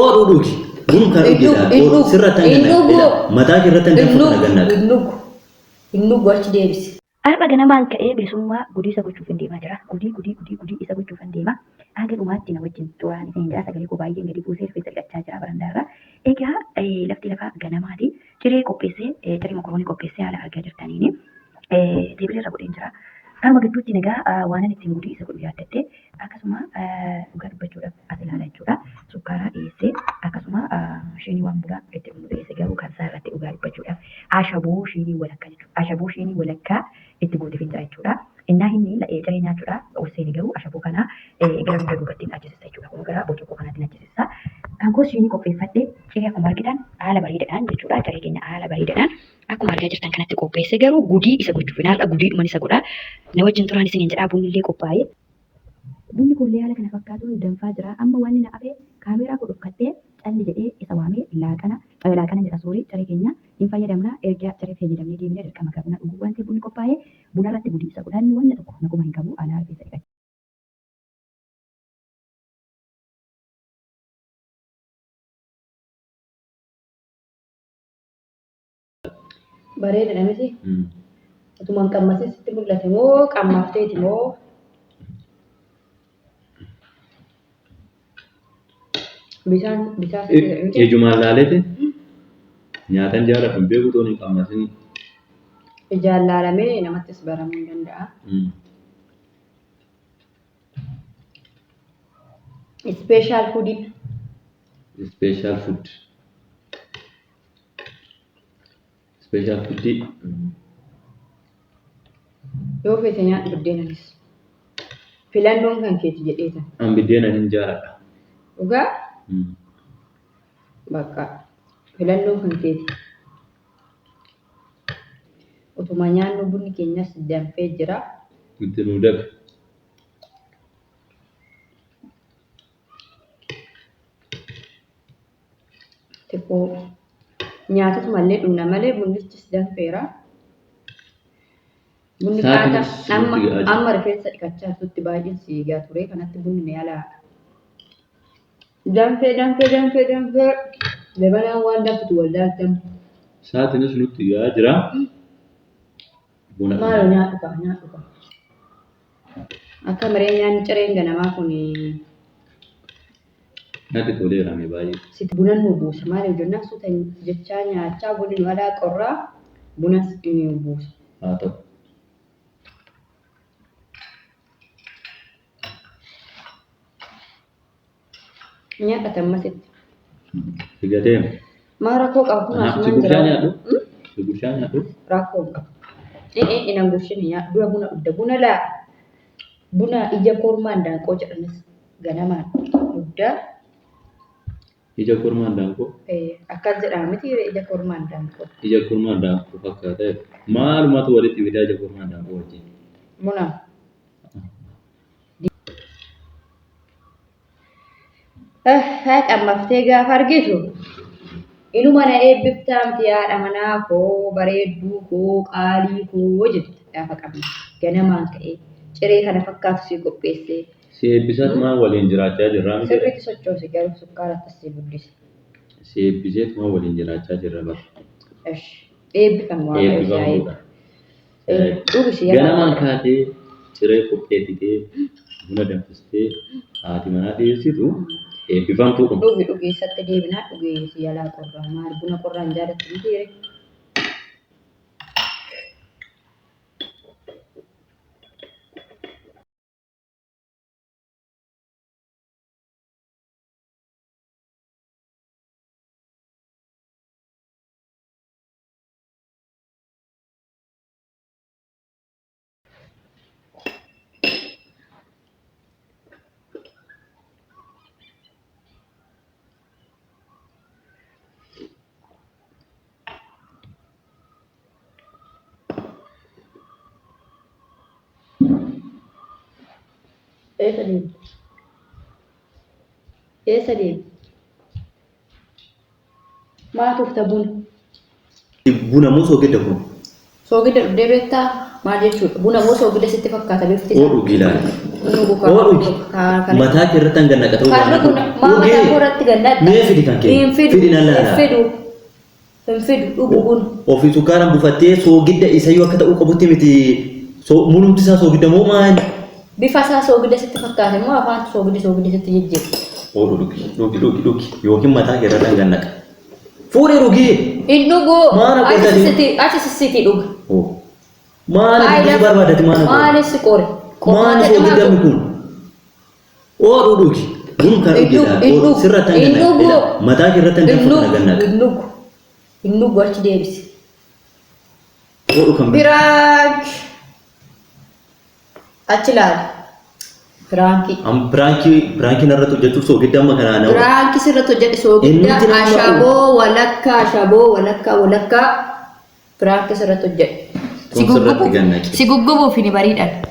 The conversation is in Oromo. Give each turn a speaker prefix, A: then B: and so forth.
A: Oodhu dhugi. Bunu kan
B: Hin
A: dhugi
B: dhugu,
A: laa.
B: hin
A: Oodhu
B: dhugu,
A: sirratti
B: hin
A: hanga
B: dhugu.
A: mataa kee irratti hanga
B: Hin
A: kana
B: dhugu,
A: gannaqa.
B: hin dhugu. Hin dhugu achi deebisi.
C: Har'a ganamaan ka'ee bilisummaa gudii isa gochuufin deemaa jira. Gudii gudii gudii gudii isa gochuufan deema. Haga dhumaatti na wajjin turaan isiniin jedha. Sagalee koo baay'een gadi buusee rifeensa dhiqachaa jira barandaarra. Egaa lafti lafa ganamaati. Ciree qopheessee ciree mokoroonii qopheessee haala argaa jirtaniini teebilii irra godheen jira. Kanuma gidduutti egaa waanan ittiin gudii isa godhu yaaddadhe akkasuma dhugaa dubbachuudhaaf as ilaala jechuudha. Sukkaaraa dhiyeessee akkasuma shiinii waan bunaa itti dhugnu dhiyeesse garuu kan isaa irratti dhugaa dubbachuudhaaf ashaboo shiinii walakkaa jechuudha. Ashaboo shiinii walakkaa itti guuteefin jira jechuudha. Innaa inni ciree nyaachuudha ol seene garuu ashaboo kana gara dugda duubatti achisissa jechuudha. Kun gara bocoqoo kanaatti achisissa. Kan koos shiinii qopheeffadhe ciree akkuma argitan haala bareedaadhaan jechuudha. Ciree keenya haala bareedaadhaan akkuma argaa jirtan kanatti qopheesse garuu gudii isa gochuuf har'a gudiidhuman isa godha. Na wajjin turaan isiniin jedhaa bunni illee qophaa'ee. Bunni koollee haala kana fakkaatuun danfaa jira. Amma wanni na hafe kaameeraa koo dhokfadhee calli jedhee isa waamee laaqana laaqana jedha soorii ciree keenya hin fayyadamna. Erga ciree fayyadamnee deebinee dirqama gaa buna dhuguu waan ta'eef bunni qophaa'ee buna irratti gudii isa godha. Inni wanna tokko na quba hin qabu alaa rifeensa dhiqachuu.
B: Bareedadha miti? Utuma hin qammasin sitti mul'ate moo qammaafteeti moo? Bishaan bisaa sitti ta'e miti?
A: Ijumaan laaleeti nyaatan jaaladhu hin beeku toon hin qammasin.
B: Ijaan laalamee namattis baramuu hin danda'a. Special foodii.
A: Special food. Special foodii.
B: Yoo feete nyaadhu biddeenanis. Filannoon kan keeti jedheetan.
A: An biddeena hin jaaladha.
B: Dhugaa bakka filannoon kan keeti. Utuma nyaannu bunni keenyas danfee jira.
A: Itti nuu dafe.
B: Xiqqoo nyaatotuma illee dhumna malee bunnichis danfeera. Bunni
A: Sa'aatiin
B: qaata amma
A: nutti ga'aa jira.
B: amma rifeensa dhiqachaa jirtutti baay'een siigaa ture kanatti bunni ni alaa. Danfee danfee danfee danfee jabanaan waan danfitu wallaaltan.
A: Sa'aatiinis nutti ga'aa jira. Buna
B: Maaloo nyaadhu kaa nyaadhu kaa. Akka maree nyaanni cireen ganamaa kun
A: Natti toleera mee baay'ee.
B: Sitti buna nu buusa maaliif jennaan suuta jechaa nyaachaa bunni nu alaa qorraa bunas nu buusa.
A: Haa ta'u.
B: Nyaadhate ammasitti.
A: Figatee.
B: Maa rakkoo qaba kun
A: Kanaaf si
B: asumaan
A: gurshaa
B: jira.
A: nyaadhu. Si gurshaa nyaadhu.
B: Rakkoo hin qabu. Ee inan gurshini nyaadhu dura buna dhugda buna laa buna ija kormaan daanqoo jedhanis ganamaan dhugda.
A: Ija kormaan daanqoo.
B: Akkas jedhama miti ija kormaan daanqoo.
A: Ija kormaan daanqoo fakkaata. Maalumatu walitti fidaa ija kormaan daanqoo wajjin?
B: Buna. Qammaftee gaafa argitu inuma na eebbiftaa miti haadha manaa koo bareedduu koo qaalii koo jetta gaafa qabne ganamaan ka'ee ciree kana fakkaatu sii qopheessee.
A: Si eebbisaatumaan waliin jiraachaa jirraa miti.
B: Sirriitti sochoosi garuu sukkaara si guddise.
A: Si eebbiseetumaan waliin jiraachaa jirra bara.
B: Esh eebbifami waaqayyo si haa
A: Eebbifamtuudha.
B: eebbisu.
A: Ganamaan kaatee ciree qopheessitee buna danfistee haati manaa dhiyeessitu eebbifamtuu kun.
B: Dhugi dhugi isatti deebinaa dhugi si jalaa qorraa maal buna qorraan jaalatti miti ree. Eessa deemte? Eessa deemte? Maa tufta buna?
A: Buna moo soogidda kun?
B: Soogidda dhugdee beektaa? Maal jechuudha? Buna moo soogidda sitti fakkaata bifti isaa?
A: Oodhu gilaali.
B: Dhugu
A: Oo dhugi.
B: Kan
A: Mataa kee irratti hanga naqata
B: Kan dhugu maa mataa koo irratti gannadha.
A: Mee fidi kan kee.
B: Hin fidu.
A: Fidi nan
B: Hin
A: laala.
B: fidu. Hin fidu. Dhugu buna.
A: Ofii sukkaaraan buufattee soogidda isayyuu akka ta'uu qabutti miti. Mulumti isaa soogidda moo maali?
B: Bifa isaa soogidda sitti fakkaate immoo afaan soogidda soogidda sitti jijjiira.
A: Oo dhugi dhugi dhugi dhugi yookiin mataa kee irratti hanga naqa. Fuudhee dhugi.
B: Hin dhugu.
A: Maana
B: Achi
A: qotatee?
B: sissiti achi sissiti dhuga.
A: Oo. Maali dubbisuu barbaadate maana qoota?
B: Maali si qore?
A: Maali soogidamni kun? Oo dhugi. Kun kan
B: Hin dhugu,
A: dhugi
B: hin dhugu,
A: sirratti
B: hin
A: hanga
B: dhugu.
A: naqa. Mataa kee irratti hanga
B: Hin
A: kana
B: dhugu.
A: gannaqa.
B: Hin dhugu. Hin dhugu achi deebisi.
A: Oo kan
B: Piraank. Achi ilaali. Piraankii.
A: Am piraankii piraankii narratti hojjechuuf soogidda amma kanaa nama.
B: Piraankii sirratti hojjedhe soogidda
A: Inni nama
B: ashaboo walakkaa ashaboo walakkaa walakkaa piraankii sirratti hojjedhe.
A: Kun sirratti gannaqe.
B: Si guggubuuf hin bariidhaan.